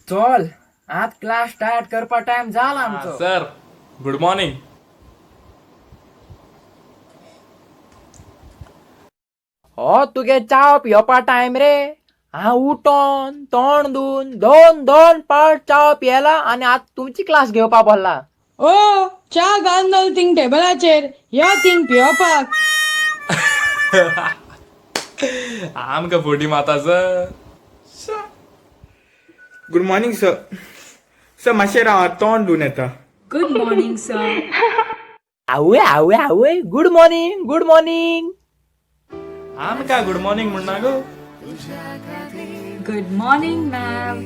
चल आत class start करपा टाइम जाला आमचो. Sir, good morning. हो तुगे चाव पियोपा टायम रे. हांव उठोन तोंड धुवन दोन दोन पावट चाव पियेला आनी आत तुमची क्लास घेवपा बसला. ओ च्या घाल नल थिंग टेबलाचेर, यो थिंग पियोपाक. आमकां फोटी माता sir. Good morning sir. Sir, मातशें राव, तोंड धुवन येता. Good morning sir. आवय आवय आवय, गुड मॉर्निंग, गुड मॉर्निंग. आमकां गुड मॉर्निंग म्हणना गो. Good morning ma'am.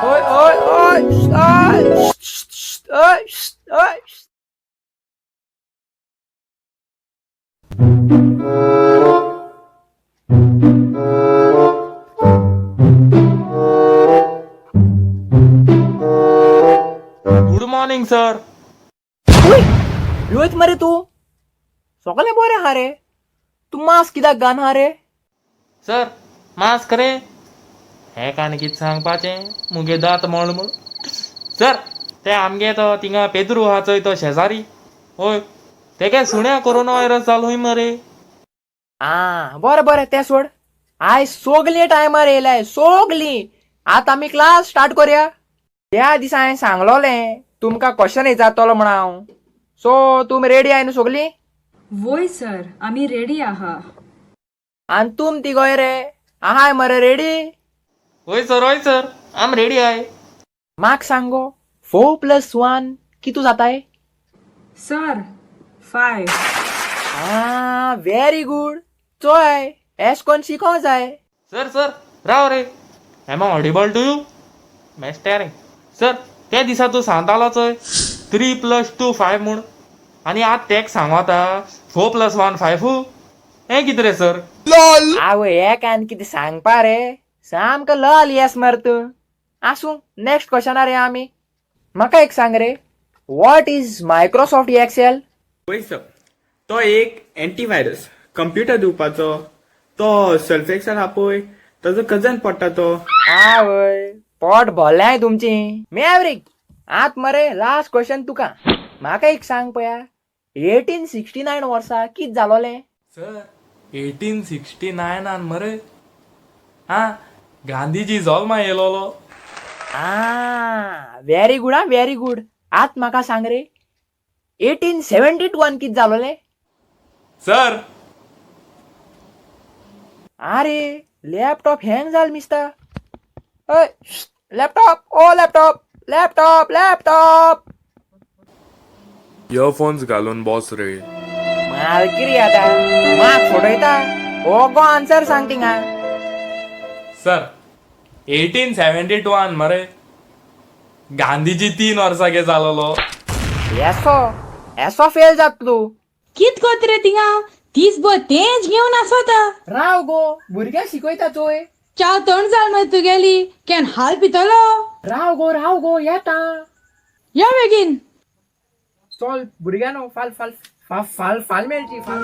ओय ओय ओय ओय ओय ओय. Good morning sir. योत मरे तूं, सगळें बरें आहा रे, तूं मास्क कित्याक घालना रे? सर, मास्क रे हें आनी कितें सांगपाचें, मुगे दांत मोड म्हूण. सर, ते आमगे तो थिंगा पेद्रू आहा चोय, तो शेजारी, हय, तेगे सुण्या कोरोना व्हायरस जालो हूंय मरे. आ बरें बरें, तें सोड. आयज सोगलीं टायमार येयलाय सोगलीं. आतां आमी क्लास स्टार्ट करया. त्या दिसा हांवें सांगलोलें तुमकां क्वेश्चन विचारतलो म्हण हांव, सो तुमी रेडी आहाय न्हू सोगलीं? वय सर, आमी रेडी आहा. आनी तुम तिगोय रे, आहाय मरे रेडी? हय सर, हय सर, आम रेडी आहाय. म्हाका सांग गो, 4 + 1 कितू जाताय? सर, 5. आ व्हेरी गुड. चोय, एश कोन शिको जाय. सर, सर, राव रे. Am I audible to you? बेश्टे रे सर. त्या दिसा तूं सांगतालो चोय 3 + 2 5 म्हूण, आनी आत तेक सांगता 4 + 1 5. हें कितें रे सर? आवय, हेका आनी कितें सांगपा रे, सामको लल येस मरे तूं. आसूं, नेक्स्ट क्वेश्चनार या आमी. म्हाका एक सांग रे, what is Microsoft Excel? वय सर, तो एक एंटीव्हायरस कंप्युटर दिवपाचो, तो सर्फ एक्सेल आहा पळय, ताजो कजन पडटा तो. आवय, पोट भरलें तुमची मॅवरीक. आत मरे लास्ट क्वेश्चन तुका. म्हाका एक सांग पया, 1869 वर्सा कित जालोलें? सर, 1869आन मरे, आं, गांधीजी जल्मा येयलोलो. आ व्हेरी गुड, आ व्हेरी गुड. आत म्हाका सांग रे, 1872आन कित जालोलें? सर. आरे, लॅपटॉप हँग जाल मिसता. हय लॅपटॉप, ओ लॅपटॉप, लॅपटॉप, लॅपटॉप. इयरफोन्स घालून बॉस रे. मालकिरी आतां माक फटयता. ओगो आन्सर सांग थिंगा. सर, 1872आन मरे गांधीजी 3 वर्सां गे जालोलो. येसो येसो फेल जात तूं. कित कोत रे थिंगा, दीसभर तेंच घेवन आसोता. राव गो, भुरग्यांक शिकयता चोय. च्या तोंड जाल मरे तुगेली, can हाल पितलो. राव गो, राव गो, येता. यो बेगीन. चल भुरग्यांनो, फाल फाल फाल फाल फाल मेळची फाल.